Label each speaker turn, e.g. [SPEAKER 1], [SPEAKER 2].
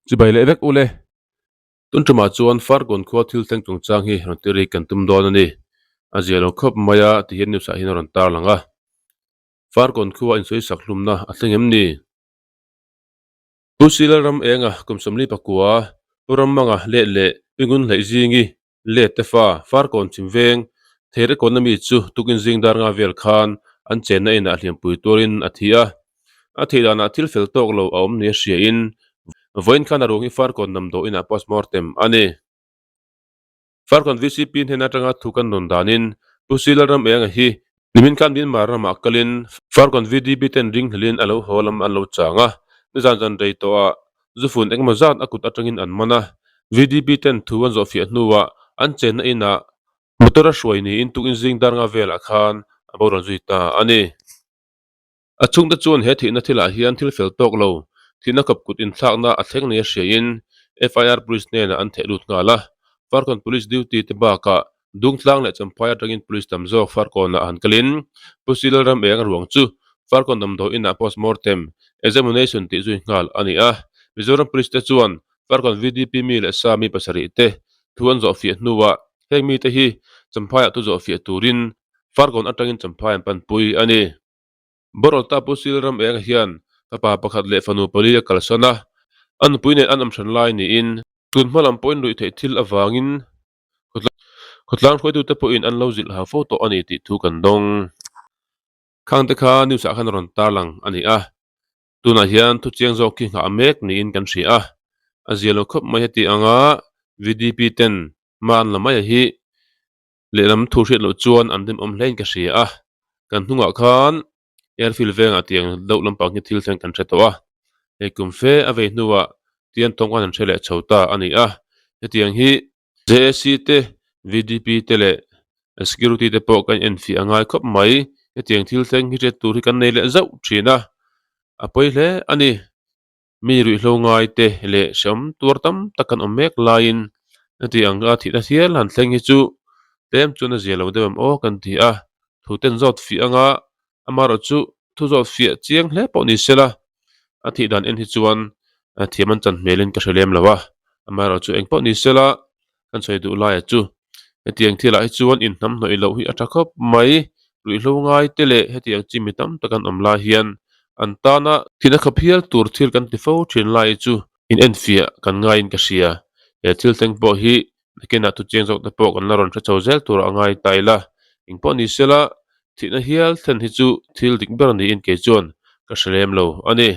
[SPEAKER 1] Chibai leh vek ule. Tun tumah chuan Farkawn khua thil thleng chungchang hi rawn ti rik kan tum dawn a ni. A zia lo khawp mai a ti hian news ah hian a rawn tarlang a. Farkawn khua insawisak hlumna a thleng em ni? Pu Sila ram enga kum 49, Pu Rammanga let leh Pi Ngun Hleih Zingi let te fa Farkawn chim veng Theirekawna mi chu tukin zing dar nga vel khan an chenna inah hliampui tuarin a thi a. A thih danah thil fel tawk lo a awm nia hriain vawiin khan a ruang hi Farkawn damdawi inah postmortem a ni. Farkawn VCP hnen atanga thu kan rawn danin Pu Sila ram enga hi nimin khan Myanmar ramah kalin Farkawn VDP ten ringhlelin a lo haw lam an lo chang a, nizan zan rei tawhah zufun engemaw zat a kut atangin an man a, VDP ten thu an zawhfiah hnuah an chenna inah motor a hruai niin tukin zing dar nga velah khan a boral zui ta a ni. A chhungte chuan he thihna thilah hian thil fel tawk lo, thihna kawp kut inthlakna a thleng nia hriain FIR Police hnenah an theh lut nghal a. Farkawn Police duty te bakah Dungtlang leh Champhai atangin Police tam zawk Farkawnah han kalin Pu Silalram eng ruang chu Farkawn damdawi inah postmortem examination tih zui nghal a ni a. Mizoram Police te chuan Farkawn VDP mi leh sa mi pasarih te thu an zawhfiah hnuah heng mite hi Champhaiah thu zawhfiah turin Farkawn atangin Champhai an panpui a ni. Borolta Pu Sil ram eng hian fapa pakhat leh fanu pali a kalsan a, a nupui nen an awm hran lai niin tun hma lam pawhin ruih theih thil avangin khawtlang hruaitute pawhin an lo zilh hau fo tawh a ni tih thu kan dawng. Khangte kha news ah khan a rawn tarlang a ni a, tunah hian thu chiang zawk khi nghah mek niin kan hria a, a zia lo khawp mai heti anga VDP ten hma an la mai a hi Lehlam thu hriat loh chuan an rimawm hlein ka hria a, kan hnungah khan airfield vengah tiang deuh lampang hi thil thleng kan hre tawh a, hei kum fe a vei hnuah tian tawng khan an hre leh chho ta a ni a, hetiang hi JAC te, VDP te leh security te pawh kan enfiah a ngai khawp mai, hetiang thil thleng hi hriat tur hi kan nei leh zauh thin a, a pawi hle a ni. Mi ruihhlo ngai te leh hreawm tuar tam tak kan awm mek laiin heti ang a thihna hial han thleng hi chu tlem chuan a zia lo deuh em aw kan ti a, thu ten zawt fiah anga amaherawh chu thu zawt fiah chiang hle pawh ni sela a thih dan en hi chuan thiam an chan hmelin ka hre lem lo a, amaherawh chu engpawh ni sela kan sawi duh laia chu hetiang thilah hi chuan inhnam hnawih loh hi a tha khawp mai ruihhlo ngai te leh hetiang chi mi tam tak an awm lai hian an tana thihna khawp hial tur thil kan ti fo thin lai chu in enfiah kan ngaiin ka hria he thil thleng pawh hi nakinah thu chiang zawk te pawh kan la rawn hre chho zel tur a ngai ta ila engpawh ni sela thihna hial thlen hi chu thil dik ber niin kei chuan ka hre lem lo a ni.